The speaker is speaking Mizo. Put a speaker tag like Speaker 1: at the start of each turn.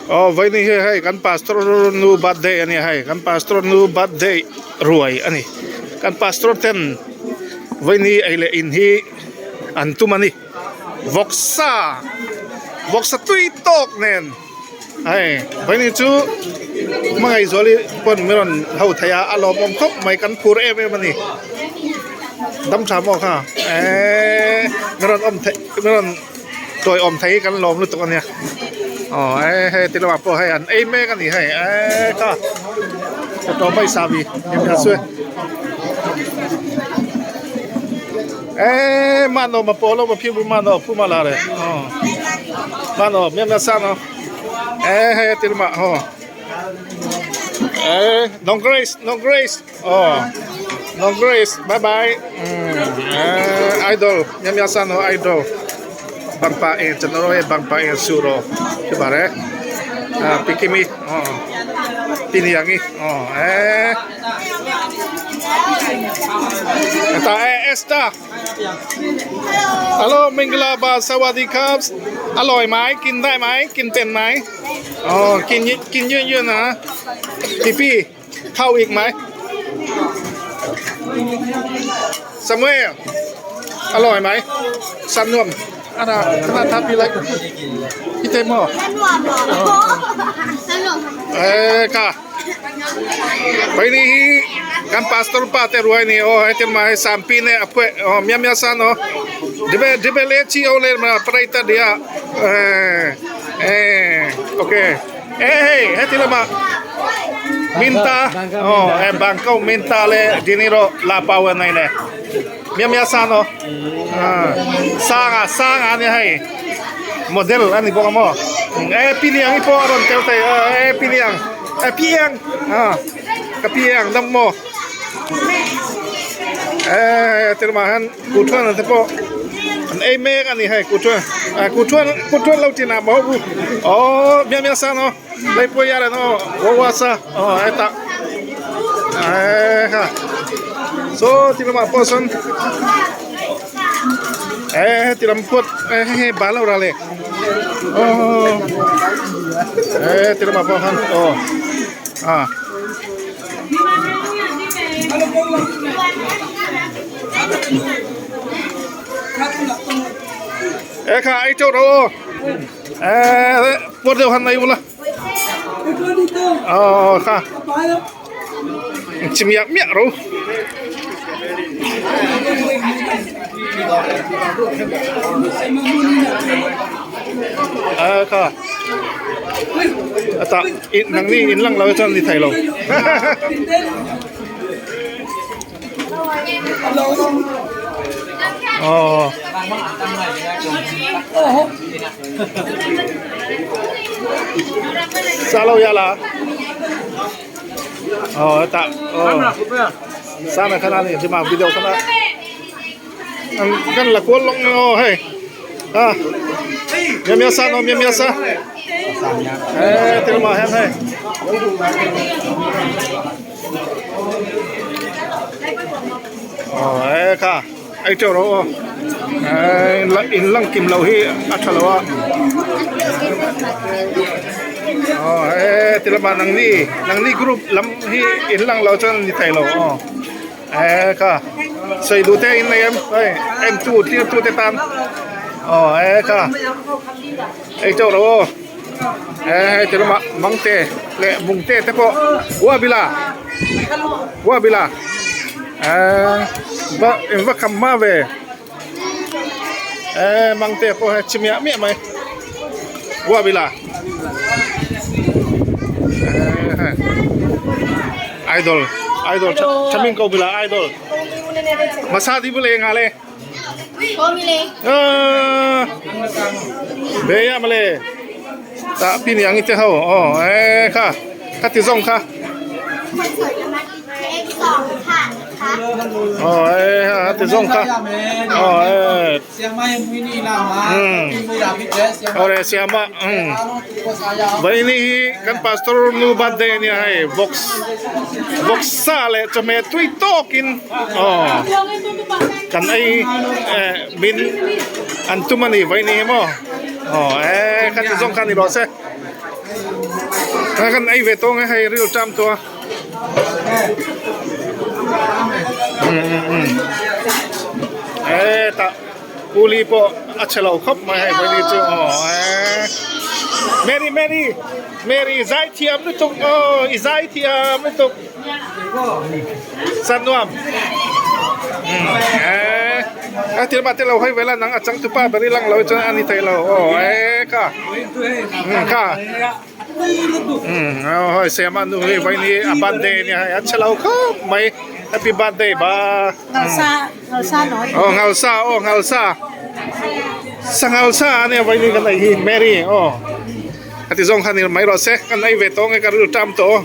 Speaker 1: Aw vawiin hi hei kan pastor nu birthday a nia hei kan pastor nu birthday ruai a ni kan pastor ten vawiin hi ei leh in hi an tum a ni vawksa vawksa tui tawk nen hei vawiin hi chu hmangaihzuali pawn min rawn ho thei a a lawmawm khawp mai kan phur em em a ni dam tha maw kha eeee min rawn awm theih min rawn. Tawi awm thei hi kan lawm lutuk a nia aw he hei ti lamah pawh hei an ei mek a ni hei eee kha photo mai sa vi em kha chu eee mano ma pawh lo ma phi bu mano phu ma la le aw mano miam na sa no eee hei ti lamah aw eee nong grace nong grace aw nong grace bye bye eee idol miam ya sa no idol bang pa eng chan ro e bang pa eng su ro chu ba re ah pikimi aw piniangi aw eee ta e esta hello mingla ba sawadi cups อร่อยไหมกินได้ไหมกินเป็นไหมอ๋อกินกินเยอะๆนะพี่พี่เข้าอีกไหมซามูเอลอร่อยไหมซันนวมอันน่ะขนาดทัดพี่เล็กพี่เต็มหรอเอ้ค่ะไปนี่กัน pastor pa te ruai ni o hai te mai sampi ne apwe o mia mia sa no dibe dibe le chi o le ma praita dia eh eh okay eh hey he ti lama minta oh eh bangkau minta le diniro la power nai ne mia mia sa no sanga sanga ni hei model ani bawk a maw eh piniang hi pawh a rawn tel thei a eh piniang eh piang ah ka piang dam maw eh ti lamah hian kuthuan te pawh an ei mek ani hei kuthuan eh kuthuan kuthuan lo tin ah maw bu aww miah miah sa no leipui ah le no wawa sa aw hetah eh kha saw ti lamah pawh sawn eh heti lam phut eh hei hei bal lo ra le aw eh ti lamah pawh khan aw ah. Eh kha ai chau ro eh puat deuh han nei ula aw kha chi miah miah ro eh kha ata nang ni in lang lo chuan ni thei lo. Aw. Sa lo ya la. Aw ta. Aw. Sa na khana ni ti ma video khana. Kan la kual long aw hei. Ah. Mia mia sa no mia mia sa. Eh, ti ma hem hei. Aw e kha ei teuh rawh aw eh in lang kim loh hi a tha lo a aw e ti lamah nangni nangni group lam hi in lang lo chuan ni thei lo aw e kha sawi duh te in nei em hei en tu thlir tu te tan aw e kha ei teuh rawh aw. Eh hei ti lamah mangte leh mungte te pawh ua bila ua bila eh va eng va kham hma ve eh mangte pawh hei chi miah miah mai ua bila eh hei idol idol tha min ko bila idol masa di bule nga le Be ya male ta pin yang ite ho oh eh kha kha ti zong kha oh eh ha ti zong kha oh eh ore siama um vai ni hi kan pastor nu birthday ni hai box box sa le chame tui tokin oh Kan ei eh min an tum a ni vawi ni hi maw aw eh kha ti zawng kha ni rawh se. Kan ei ve tawng e hei ril ṭam tawh a. Hetah kuli pawh a chhe lo khawp mai hei vawiin chu aw eh Mary Mary Mary zai thiam lutuk aw i zai thiam lutuk Sanuam eh a thil mah te lo hawi vel a nang a changtupa ber i lang lo chuan a ni thei lo aw eh kha kha. Hoi Sema nu hi vawiin hi a birthday a nia hei a chhe lo khawp mai happy birthday ba
Speaker 2: Ngalsa ngalsa nawi
Speaker 1: aw ngalsa aw ngalsa sangalsa a nia vawiin hi kan ei hi Mary aw a ti zawng khan i mai rawh se kan ei ve tawng e ka rilru tam tawh aw.